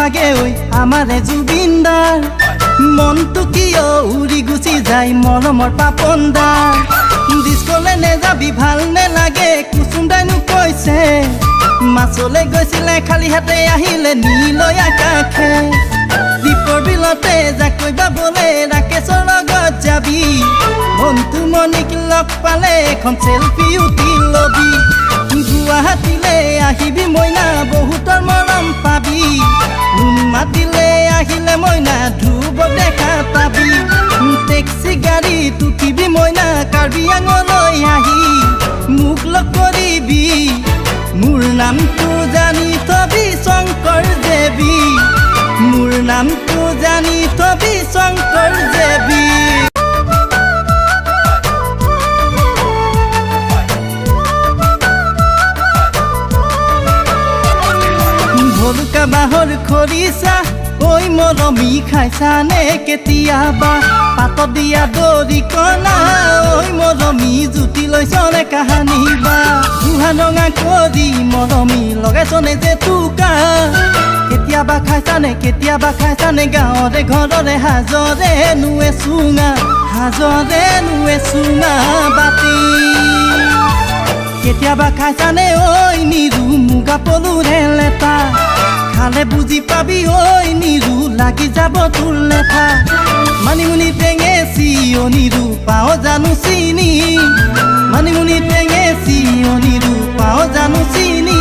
লাগে ঐ আমাৰে জুবিনদাৰ। মনটো কিয় উৰি গুচি যায় মৰমৰ পাপনদাৰ। ডিস্কলে নেযাবি ভাল নেলাগে কুচুম দাইনো কৈছে। মাছলে গৈছিলে খালী হাতে আহিলে নীলৈ আকাশে। দীপৰ বিলতে জাকৈ বাবলে ৰাকেশৰ লগত যাবি। বন্ধু মণিক লগ পালে এখন চেলফি উঠি লবি। গুৱাহাটীলে আহিবি মইনা বহুতৰ মৰম পাবি। মাতিলে আহিলে মইনা ধ্ৰুৱ দেখা পাবি। টেক্সি গাড়ীত উঠিবি মইনা কাৰ্বি আঙলৈ আহি মোক লগ কৰিবি। মোৰ নামটো জানি থবি শংকৰ দেৱী। মোৰ নামটো জানি থবি শংকৰ দেৱী। ভলুকা বাঁহৰ খৰিচা ঐ মৰমী খাইছানে কেতিয়াবা? পাতত দিয়া দৰিকণা ঐ মৰমী জুতি লৈছনে কাহানিবা? বুঢ়া ৰঙা কৰি মৰমী লগাইছনে জেতুকা? কেতিয়াবা খাইছানে কেতিয়াবা খাইছানে গাঁৱৰে ঘৰৰে হাজৰে নুৱে চুঙা, হাজৰে নুৱে চুঙা বাতি। কেতিয়াবা খাইছানে ঐ নিৰু মুগা পলুৰে লেটা? খালে বুজি পাবি ঐ নিৰু লাগি যাব তোৰ লেঠা। মানিমুনি টেঙেচি অ নিৰু পাওঁ জানো চিনি? মানিমুনি টেঙেচি অ নিৰু পাওঁ জানো চিনি?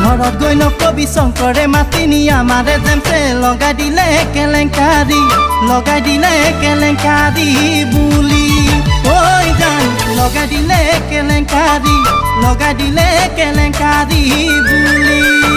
ঘৰত গৈ নকবি শংকৰে মাতিনি আমাৰে জেমছে লগাই দিলে কেলেংকাৰী, লগাই দিলে কেলেংকাৰী বুলি। ঐ জান লগাই দিলে কেলেংকাৰী, লগাই দিলে কেলেংকাৰী বুলি।